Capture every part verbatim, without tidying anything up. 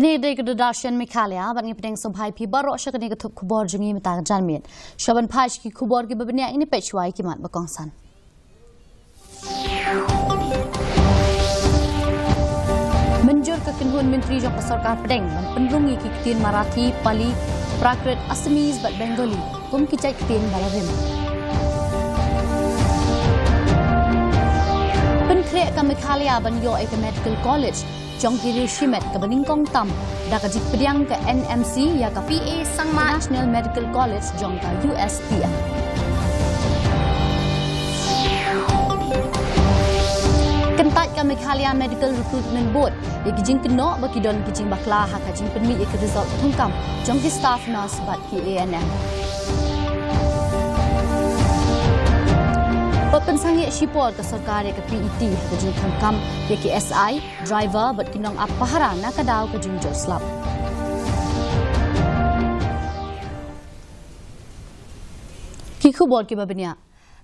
Kane dei ka Doordarshan Meghalaya, bad ngi pdiang sngewbha ïa phi baroh sha kane ka thup khubor jong ngi mynta ka janmiet. Shuwa ban phai sha ki khubor kiba bniah, ngin ïa peit shuwa ïa ki mat ba kongsan. Mynjur ka kynhun myntri jong ka sorkar pdeng ban pynrung ïa ki ktien Marathi, Pali, Prakrit, Assamese bad Bengali kum ki jait ktien ba la rim. Pynkhreh ka Meghalaya ban ïoh ïa ka Medical College jong ki riew shimet kaba nyngkong tam da ka jingpdiang ka N M C ïa ka P A Sangma National Medical College jong ka U S T M. Kyntait ka Meghalaya Medical Recruitment Board ïa ki jingkynnoh ba ki don ki jingbakla ha ka jingpynmih ïa ki result thungkam jong ki staff nurse bad ki A N M. Ba pynsangeh shipor ka sorkar ïa ka P E T ha ka jingthungkam ïa ki S I, driver bad ki nongap pahara na ka daw ka jingjot slap. Ki khubor kiba bniah.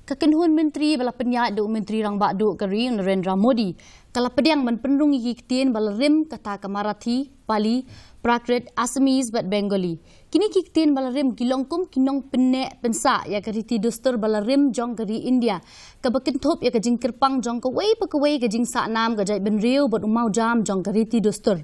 Ka kynhun myntri ba la pynïaid da u Myntri Rangbah Duh ka ri, u Narendra Modi, ka la pdiang ban pynrung ïa ki ktien ba la rim, kata ka Marathi, Pali, Prakrit, Assamese bad Bengali. Kine ki ktien ba la rim ki long kum ki nongpynneh pynsah ïa ka riti dustur ba la rim jong ka ri India, kaba kynthup ïa ka jingkyrpang jong kawei pa kawei ka jingsahnam ka jaitbynriew bad u mawjam jong ka riti dustur.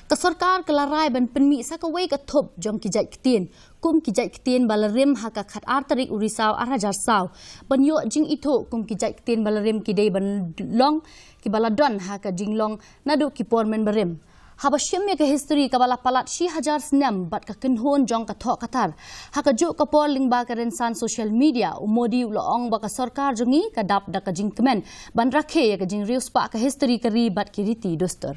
Ka sorkar ka la rai ban pynmih sa kawei ka thup jong ki jait ktien kum ki jait ktien ba la rim ha ka khatar tarik u Risaw arhajar saw, ban ïoh jingithuh kum ki jait ktien ba la rim ki dei ban long kiba la don ha ka jinglong naduh ki por mynbarim. Haba shim ïa ka history kaba la palat shi hajar snem bad ka kynhun jong ka thoh ka tar, ha kajuh ka por lyngba ka rynsan social media, u Modi u la ong ba ka sorkar jong ngi ka dap da ka jingkmen ban rakhe ïa ka jingriewspah ka history ka ri bad ki riti dustur.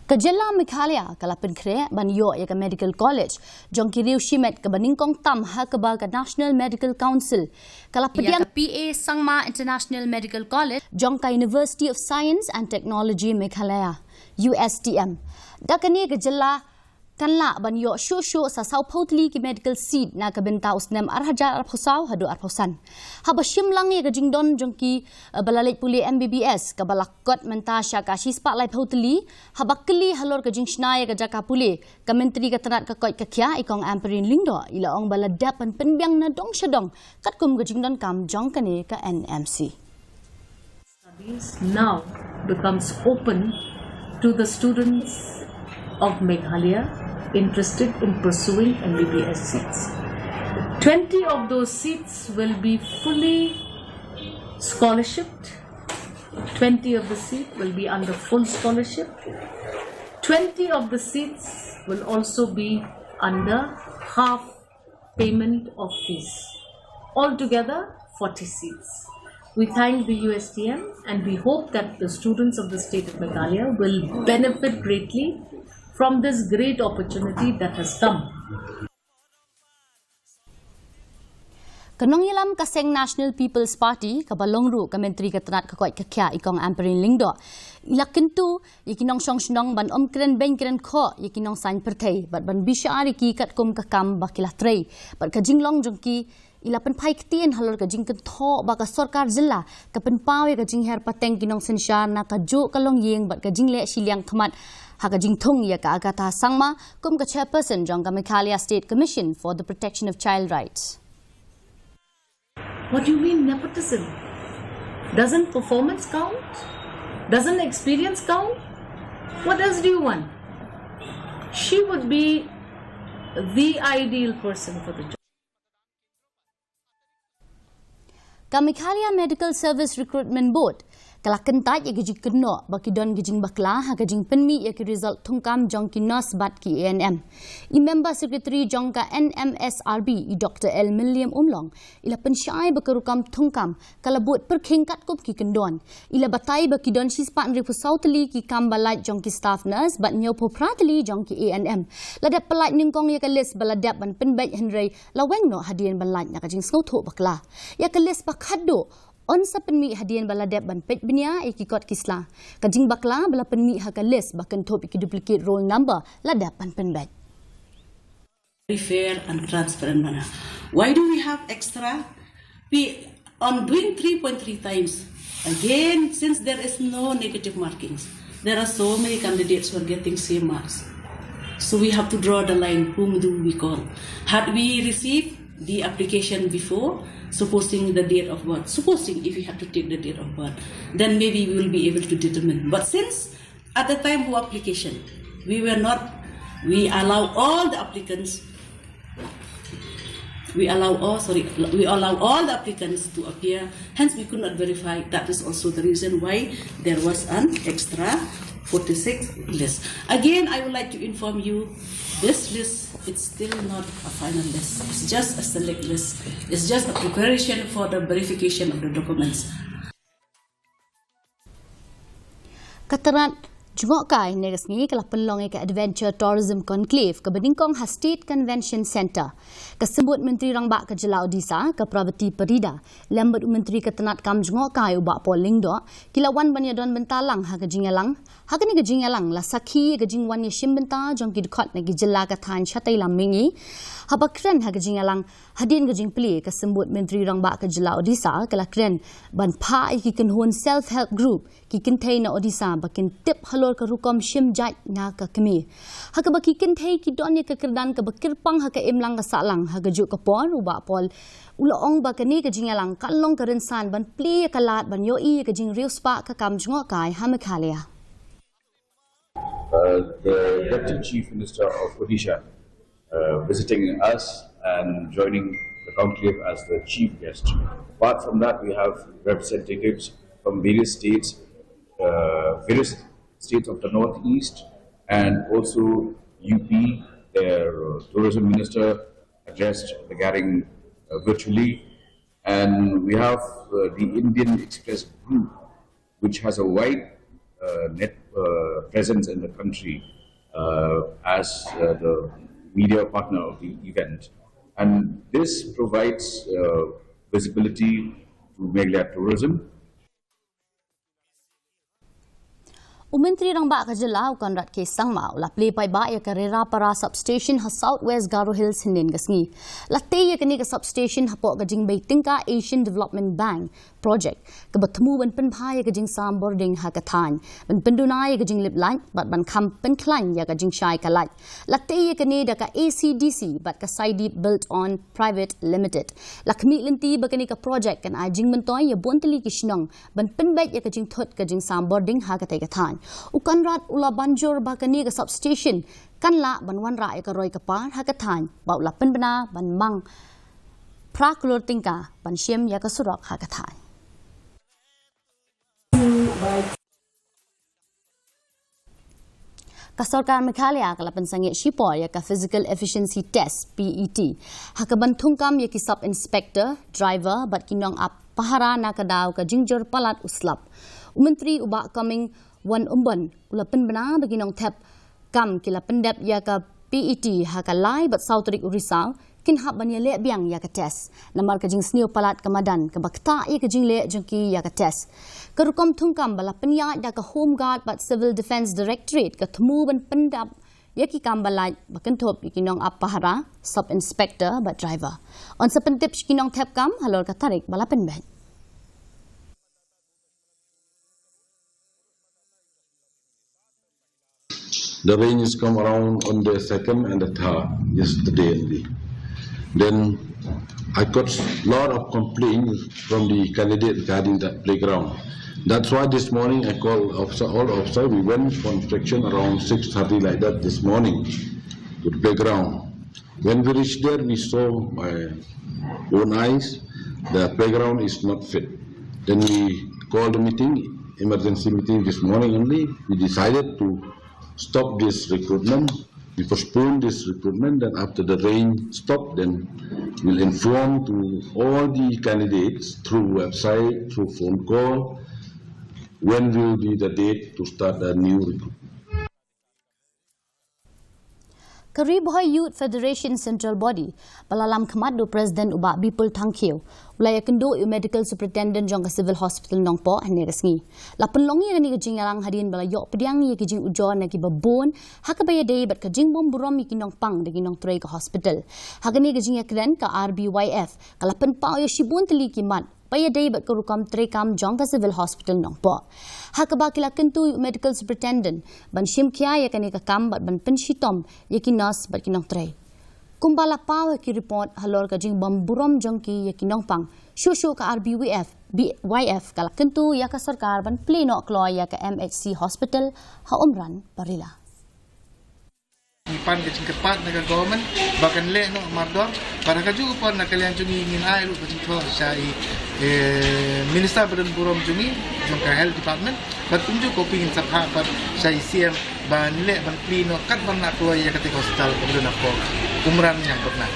Ka jylla Meghalaya ka la pynkhreh ban ïoh ïa ka Medical College jong ki riew shimet kaba nyngkong tam ha kaba ka National Medical Council ka la pdiang, ka P A Sangma International Medical College jong ka University of Science and Technology Meghalaya, U S T M. Da kane ka jylla kan lah ban ïoh shuh shuh sa sawphew tylli ki medical seat na ka bynta u snem arhajar arphew saw haduh arphew san. Haba shim lang ïa ka jingdon jong ki, eh, ba la leit pule M B B S, kaba la kot mynta sha ka shispah laiphew tylli, haba kylli halor ka jingshna ïa ka jaka pule, ka Myntri ka tnat ka koit ka khiah i Kong Ampareen Lyngdoh i la ong ba la dep ban pynbiang na dong sha dong katkum ka jingdonkam jong kane ka N M C. Studies now becomes open to the students of Meghalaya interested in pursuing M B B S seats. Twenty of those seats will be fully scholarshiped, twenty of the seat will be under full scholarship, twenty of the seats will also be under half payment of fees. Altogether, forty seats. We thank the U S T M and we hope that the students of the state of Meghalaya will benefit greatly from this great opportunity that has come. Ka nongïalam ka seng National People's Party, kaba long ruh ka Myntri ka tnat ka koit ka khiah i Kong Ampareen Lyngdoh, i la kyntu ïa ki nongshong shnong ban ym kren beiñ kren khoh ïa ki nongsaiñ pyrthei bad ban bishar ïa ki katkum ka kam ba ki la trei bad ka jinglong jong ki. I la pynphai ktien halor ka jingkynthoh ba ka sorkar jylla ka pynpaw ïa ka jingher pateng ki nongsynshar na kajuh ka longïing bad ka jingleh shiliang khmat ha ka jingthung ïa ka Agatha Sangma kum ka chairperson jong ka Meghalaya State Commission for the Protection of Child Rights. What do you mean, nepotism? Doesn't performance count? Doesn't experience count? What else do you want? She would be the ideal person for the job. Ka Meghalaya Medical Service Recruitment Board ka la kyntait ïa ka jingkynnoh ba ki don ka jingbakla ha ka jingpynmih ïa ki result thungkam jong ki nurse bad ki A N M. I member secretary jong ka N M S R B, i Doctor L Mylliem Umlong, i la pynshai ba ka rukom thungkam ka la bud pyrkhing katkum ki kyndon. I la batai ba ki don shispah hynriewphew saw tylli ki kam ba lait jong ki staff nurse bad hynñiewphew phra tylli jong ki A N M. La dep pyllait nyngkong ïa ka list ba la dep ban pynbeit, hynrei la weng noh hadien ba lait na ka jingsngewthuh bakla. Ïa ka list ba khatduh yn sa pynmih hadien ba la dep ban peit bniah ïa ki kot ki sla. Ka jingbakla ba la pynmih ha ka list ba kynthup ïa ki duplicate roll number la dep ban pynbeit. very fair and transparent manner. Why do we have extra? We, on doing three point three times, again, since there is no negative markings, there are so many candidates who are getting same marks. So we have to draw the line, whom do we call? Had we received the application before, supposing the date of birth, supposing if we have to take the date of birth, then maybe we will be able to determine. But since at the time of application, we were not, we allow all the applicants, we allow all, sorry, we allow all the applicants to appear, hence we could not verify. That is also the reason why there was an extra forty-six list. Again, I would like to inform you, this list, it's still not a final list. It's just a select list. It's just a preparation for the verification of the documents. Ka tnat jngohkai ne ka sngi ka la pynlong ïa ka Adventure Tourism Conclave kaba nyngkong ha State Convention Centre. Ka Symbud Myntri Rangbah ka Jylla Odisha, ka Prabhati Parida, lem bad u Myntri ka tnat kam jngohkai u Bah Paul Lyngdoh, ki la wan ban ïadon bynta lang ha ka jingïalang, ha kane ka jingïalang la sakhi ïa ka jingwan ïashim bynta jong ki dkhot na ki jylla ka thaiñ shatei lam mihngi. Haba kren ha ka jingïalang, hadien ka jingplie, ka Symbud Myntri Rangbah ka Jylla Odisha ka la kren ban phah ïa ki kynhun self help group, ki kynthei na Odisha ba kin tip halor ka rukom shim jait na ka kmie. Ha kaba ki kynthei ki don ïa ka kyrdan kaba kyrpang ha ka imlang ka sahlang, ha kajuh ka por u Bah Paul u la ong ba kane ka jingïalang kan long ka rynsan ban plie ïa ka lad ban ïohi ïa ka jingriewspah ka kam jngohkai ha Meghalaya. Uh, the Deputy Chief Minister of Odisha uh, visiting us and joining the conclave as the chief guest. Apart from that, we have representatives from various states, uh, various states of the Northeast, and also U P. Their tourism minister addressed the gathering uh, virtually, and we have uh, the Indian Express Group, which has a wide uh, net uh, presence in the country uh, as uh, the media partner of the event. And this provides uh, visibility to Meghalaya tourism. U Myntri Rangbah ka Jylla u Conrad K Sangma u la plie paidbah ïa ka Rerapara Substation ha South West Garo Hills hynnin ka sngi. La tei ïa kane ka substation hapoh ka jingbei tyngka Asian Development Bank project kaba thmu ban pynbha ïa ka jingsam bording ha ka thaiñ, ban pynduna ïa ka jinglip lait bad ban kham pynkhlaiñ ïa ka jingshai ka lait. La tei ïa kane da ka A C D C bad ka Saidip Build On Private Limited. La khmih lynti ba kane ka project kan ai jingmyntoi ïa bun tylli ki shnong ban pynbeit ïa ka jingthut ka jingsam bording ha katei ka thaiñ. U Conrad u la ban jur ba kane ka substation kan lah ban wanrah ïa ka roi ka par ha ka thaiñ bad u la pynbna ban mang phra klur tyngka ban shim ïa ka surok ha ka thaiñ. Ka sorkar Meghalaya ka la pynsangeh shipor ïa ka Physical Efficiency Test, P E T, ha kaban thungkam ïa ki sub inspector, driver bad ki nongap pahara na ka daw ka jingjur palat u slap. U Myntri u Bah Coming Won Ymbon u la pynbna ba ki nongthep kam ki la pyndep ïa ka P E T ha ka lai bad saw tarik u Risaw, kin hap ban ïaleh biang ïa ka test namar ka jingsniew palat ka madan kaba ktah ïa ka jingleh jong ki ïa ka test. Ka rukom thungkam ba la pynïaid da ka Home Guard bad Civil Defence Directorate ka thmu ban pyndap ïa ki kam ba lait ba kynthup ïa ki nongap pahara, sub inspector bad driver. Yn sa pyntip sha ki nongthep kam halor ka tarik ba la pynbeit. The rain has come around on the second and the third, yesterday only. Then I got a lot of complaints from the candidate regarding that playground. That's why this morning I called officer, all officers. We went for inspection around six thirty like that this morning to the playground. When we reached there, we saw by own eyes the playground is not fit. Then we called a meeting, emergency meeting this morning only. We decided to stop this recruitment. We postponed this recruitment. Then after the rain stopped, then we'll inform to all the candidates through website, through phone call, when will be the date to start the new recruitment. Ka Ri Bhoi Youth Federation Central Body, ba la lam khmat da u President u Bah Bipul Thangkhiew, u la ïakynduh ïa u Medical Superintendent jong ka Civil Hospital Nongpoh hynne ka sngi. La pynlong ïa kane ka jingïalang hadien ba la ïoh pdiang ïa ki jingujor na kiba bun, ha kaba ïadei bad ka jingbym burom ïa ki nongpang da ki nongtrei ka hospital. Ha kane ka jingïakren ka R B Y F ka la pynpaw ïa shibun tylli ki mat ba ïadei bad ka rukom treikam jong ka Civil Hospital Nongpoh. Ha kaba ki la kyntu ïa u Medical Superintendent ban shim khia ïa kane ka kam bad ban pynshitom ïa ki nurse bad ki nongtrei. Kumba la paw ha ki report halor ka jingbym burom jong ki ïa ki nongpang, shuh shuh ka R B Y F, B Y F ka la kyntu ïa ka sorkar ban plie noh kloi ïa ka M H C Hospital ha Umran Barila. Ngi pan ka jingkyrpad na ka government ba kan leh noh mardor, bad ha kajuh ka por na ka liang jong ngi ngin ai ruh ka jingthoh sha i, eh, minister ba don burom jong ngi, jong ka health department, bad kumjuh ka phi ngin sa phah bad sha i C M ban leh ban plie noh kat ban lah kloi ïa kata ka hospital kaba don hapoh Umran Ñiangpyrnai.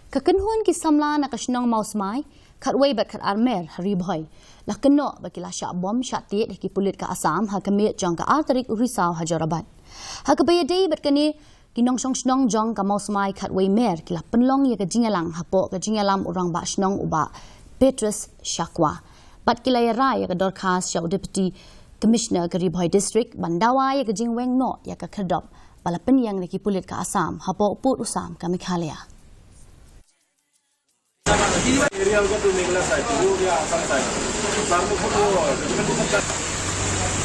Ka kynhun ki samla na ka shnong Mawsmai, khatwei bad khatar mer ha Ri Bhoi, la kynnoh ba ki la shah bom shah tied ha ki pulit ka Assam ha ka miet jong ka ar tarik u Risaw ha Jorabat. Ha kaba ïadei bad kane, ki nongshong shnong jong ka Mawsmai khatwei mer ki la pynlong ïa ka jingïalang hapoh ka jingïalam u rangbah shnong u Bah Petrus Shakwa. Bad ki la ïarai ïa ka dorkhas sha u Deputy Commissioner ka Ri Bhoi District ban dawa ïa ka jingweng noh ïa ka khyrdop ba la pynïeng da ki pulit ka Assam hapoh u pud u sam ka Meghalaya.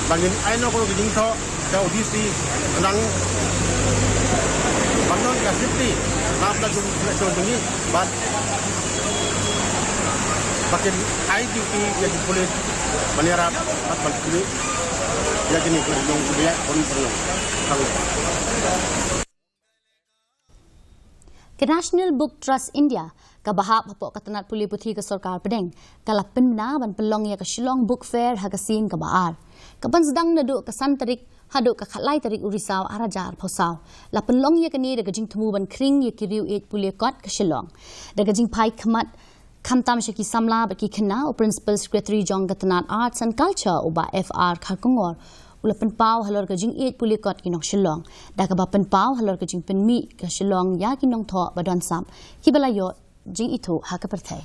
Ba ngin ai noh ka jingthoh sha u D C, nang ban don ka safety, ba la jong, jong ngi, bad ba kin ai duty ïa ki pulit ban ïarap bad ban pynlong ïa kine ki nongtrei, ki nongtrei. Ka National Book Trust India, kaba hap hapoh ka tnat pule puthi ka sorkar pdeng, ka la pynbna ban pynlong ïa ka Shillong Book Fair ha ka sien kaba ar. Ka ban sdang naduh ka san tarik haduh ka khatlai tarik u Risaw ar hajar arphew saw. La pynlong ïa kane da ka jingthmu ban khring ïa ki riew ïeit pule kot ka Shillong. Da ka jingphai khmat khamtam sha ki samla bad ki khynnah, u Principal Secretary jong ka tnat Arts and Culture u Bah F R Kharkongor u la pynpaw halor ka jingïeit pule kot ki nong Shillong, da kaba pynpaw halor ka jingpynmih ka Shillong ïa ki nongthoh ba don sap kiba la ïoh jingithuh ha ka pyrthei.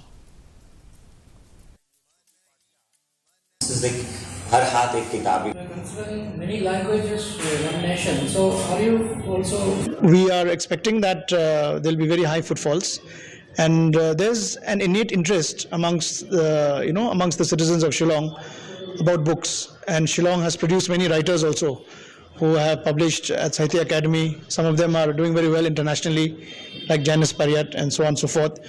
This is like हर हाथ एक किताब ही। Considering many languages, uh, one nation. So are you also We are expecting that, uh, there'll be very high footfalls, and, uh, there's an innate interest amongst, uh, you know, amongst the citizens of Shillong about books, and Shillong has produced many writers also who have published at Sahitya Academy. Some of them are doing very well internationally, like Janice Pariyat and so on and so forth.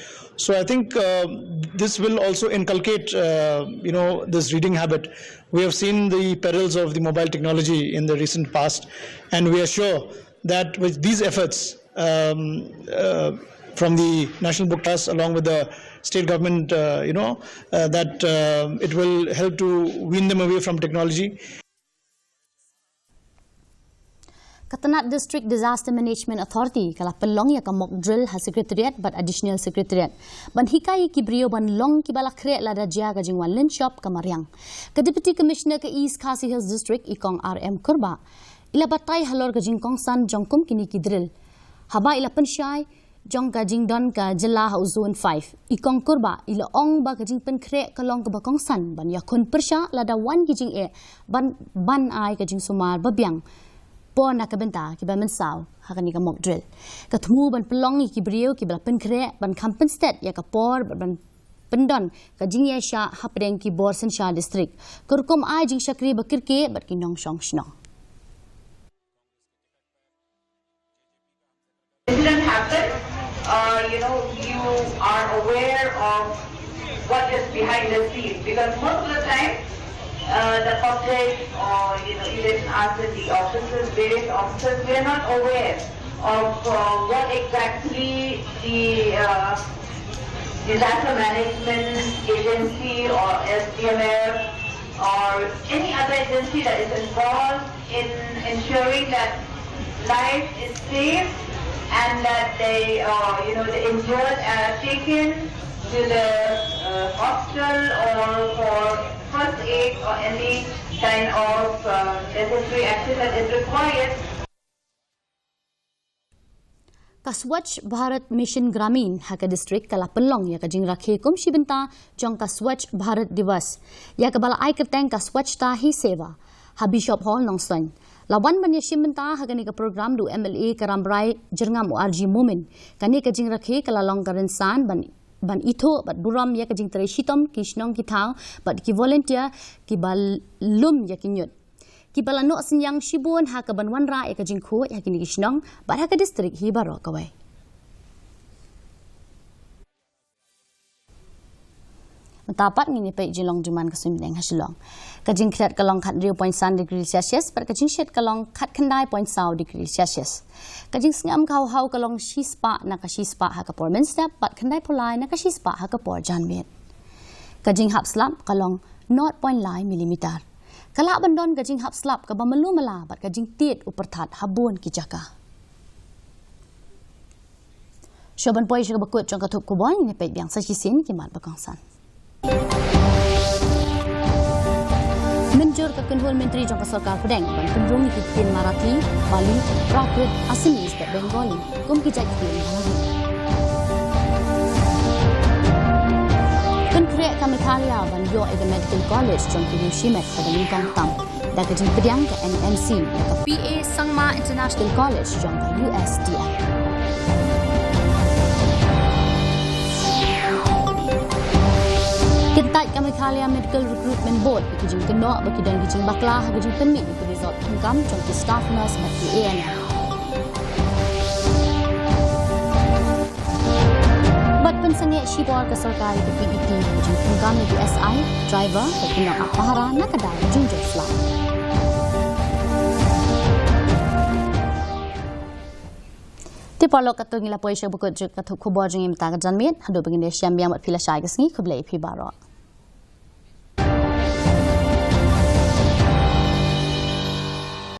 So I think, uh, this will also inculcate, uh, you know, this reading habit. We have seen the perils of the mobile technology in the recent past, and we are sure that with these efforts, um, uh, from the National Book Trust along with the state government, uh, you know, uh, that, uh, it will help to wean them away from technology. Ka tnat District Disaster Management Authority ka la pynlong ïa ka mock drill ha Secretariat bad Additional Secretariat ban hikai ïa ki briew ban long kiba la khreh lada jia ka jingwan lynshop ka mariang. Ka Deputy Commissioner ka East Khasi Hills District, i Kong R M Kurbah, i la batai halor ka jingkongsan jong kum kine ki drill haba i la pynshai jong ka jingdon ka jylla ha u Zone five. I Kong Kurbah i la ong ba ka jingpynkhreh ka long kaba kongsan ban ïakhun pyrshah lada wan ki jingeh ban, ban ai ka jingsumar ba biang por na ka bynta kiba mynsaw ha kane ka mock drill. Ka thmu ban pynlong ïa ki briew kiba la pynkhreh ban kham pynstet ïa ka por ban, ban pyndon ka jingïaishah hapdeng ki bor synshar district, ka rukom ai jingshakri ba kyrkieh bad ki nongshong shnong. Incident happened, uh, you know, you are aware of what is behind the scene, because most of the time, uh, the public or, you know, even us in the offices, various offices, we are not aware of, uh, what exactly the, uh, disaster management agency or S D M F or any other agency that is involved in ensuring that life is safe and that they, uh, you know, the injured are taken to the, uh, hospital or for first aid or any kind of, uh, necessary action that is required. Ka Swachh Bharat Mission Gramin ha ka district ka la pynlong ïa ka jingrakhe kum shi bynta jong ka Swachh Bharat Diwas, ïa kaba la ai kyrteng ka Swachhata Hi Seva, ha Bishop Hall, Nongstoiñ. La wan ban ïashim bynta ha kane ka program da u M L A ka Rambrai Jyrngam, u R G Momin. Kane ka jingrakhe ka la long ka rynsan ban, ban ithuh bad burom ïa ka jingtrei shitom ki shnong ki thaw bad ki volunteer kiba lum ïa ki ñiut, kiba la noh synñiang shibun ha kaban wanrah ïa ka jingkhuid ha kine ki shnong bad ha ka district hi baroh kawei. Mynta pat ngin ïa peit jinglong jingman ka suiñ bneng ha Shillong. Ka jingkhriat ka long khathynriew point san degree Celsius bad ka jingshit ka long khatkhyndai point saw degree Celsius. Ka jingsngem ka haw haw ka long shispah na ka shispah ha ka por mynstep bad khyndaiphew lai na ka shispah ha ka por janmiet. Ka jinghap slap ka long nought point lai millimeter. Ka lah ban don ka jinghap slap kaba malu mala bad ka jingtied u pyrthat ha bun ki jaka. Shuwa ban poi sha kaba kut jong ka thup khubor, ngin ïa peit biang sa shisien ki mat ba kongsan. Mynjur ka kynhun myntri jong ka sorkar pdeng ban pynrung ïa ki ktien Marathi, Pali, Prakrit, Assamese bad Bengali kum ki jait ktien. Pynkhreh ka Meghalaya ban ïoh ïa ka Medical College jong ki riewshimet kaba nyngkong tam da ka jingpdiang ka N M C ïa ka P A Sangma International College jong ka U S D F. Kyntait ka Meghalaya Medical Recruitment Board ïa ki jingkynnoh ba ki don ki jingbakla ha ka jingpynmih ïa ki result pyndonkam jong ki staff nurse bad ki A N M. Bad pynsangeh shibor ka sorkar ïa ka P E T, ka jingpyndonkam ïa ki S I, driver bad ki nongap pahara na ka daw jong ka jingslap. Te paralok, katto ngi la poi sha kaba kut jong ka thup khubor jong ngi mynta ka janmiet. Haduh ba ngin ïashem biang bad phi lashai ka sngi, khublei ïa phi baroh.